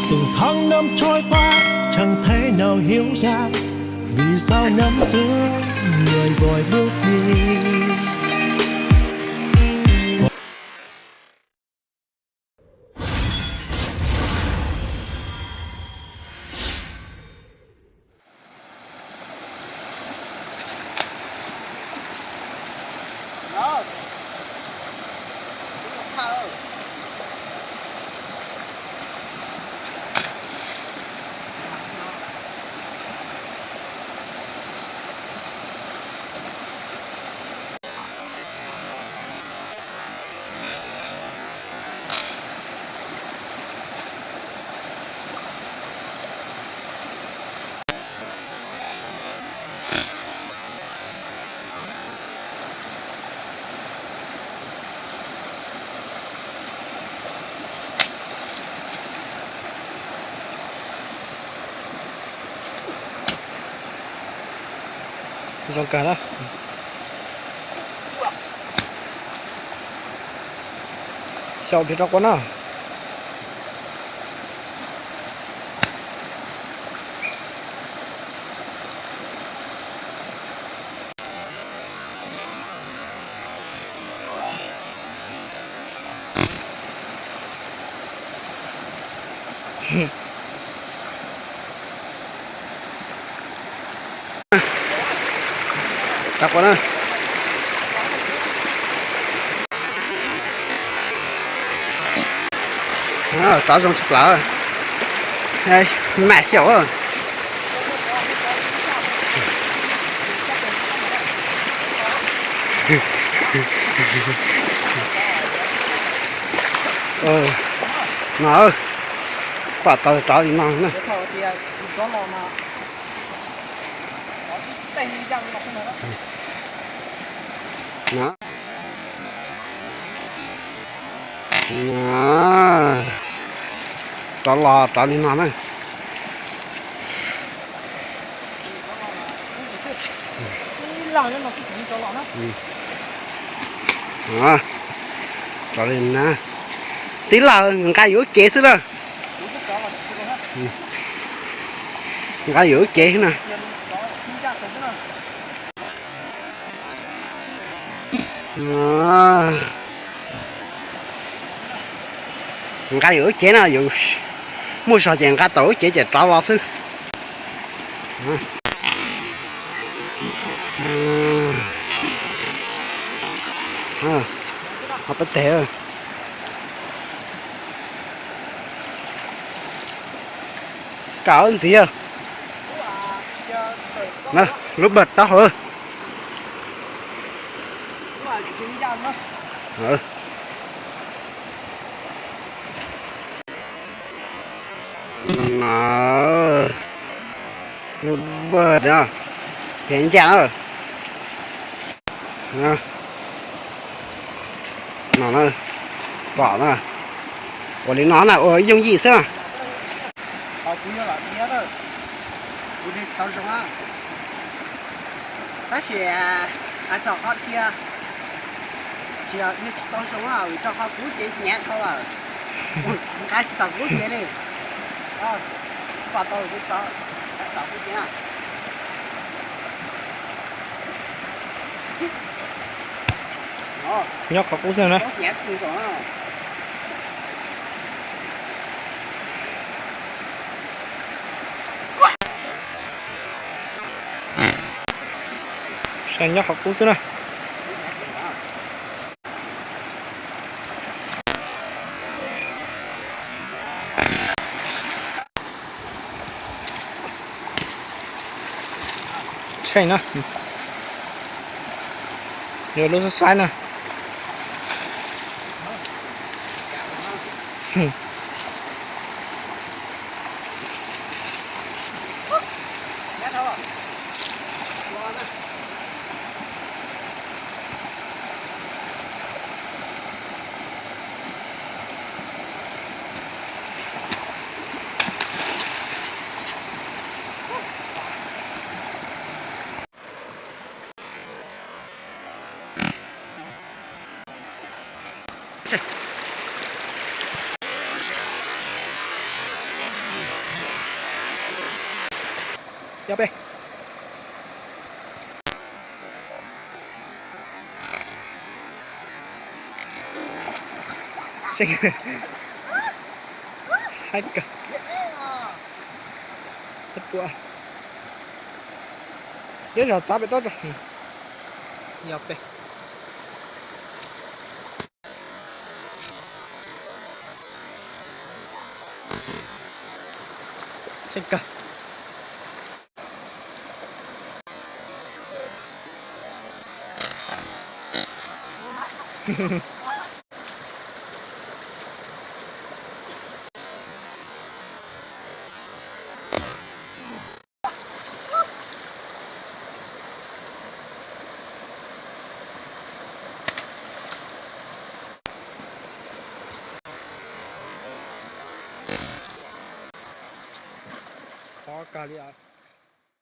Từng tháng năm trôi qua, chẳng thể nào hiểu ra vì sao năm xưa người vội bước đi. Zoo kawg na. Xyaum dhia rau qua na. Rov qua na. Rov zoo tshaj plaws. Mam xyaum. No, pom tau rov li no na. Rov los rov li no na. Rov li na. Tib lawm nqa yuav ua kev xwb na. Nqa yuav ua kev xwb na. Nqa yuav lub cev na, yuav muaj zog ces nqa tau lub cev ces rov los xwb. Ho peb teg. Kam ntxiv. Lub npawg taub hau. Ncaj na. No na, pom na. Ua li no na, ua yooj yim xwb na. Kuv yog Vam Tiab, kuv dhia tsis tau zoo na. Tab sis hais txog qhov dhia, tsis yog dhia tsis tau zoo na, vim rau qhov kuv cev hnyav dhau lawm, nqa tsis tau kuv cev li. Pom tau kuv tso, nqa tau kuv cev na. Nyob qhov qub xwb na. Saib nyob qhov qub xwb na. Tsheej na. Yuav lub xab xaib na. Nyob peb. Haib kawg. Nyob zog txav pem toj tso. Nyob peb. Tseeb kawg. Khov kawg li os.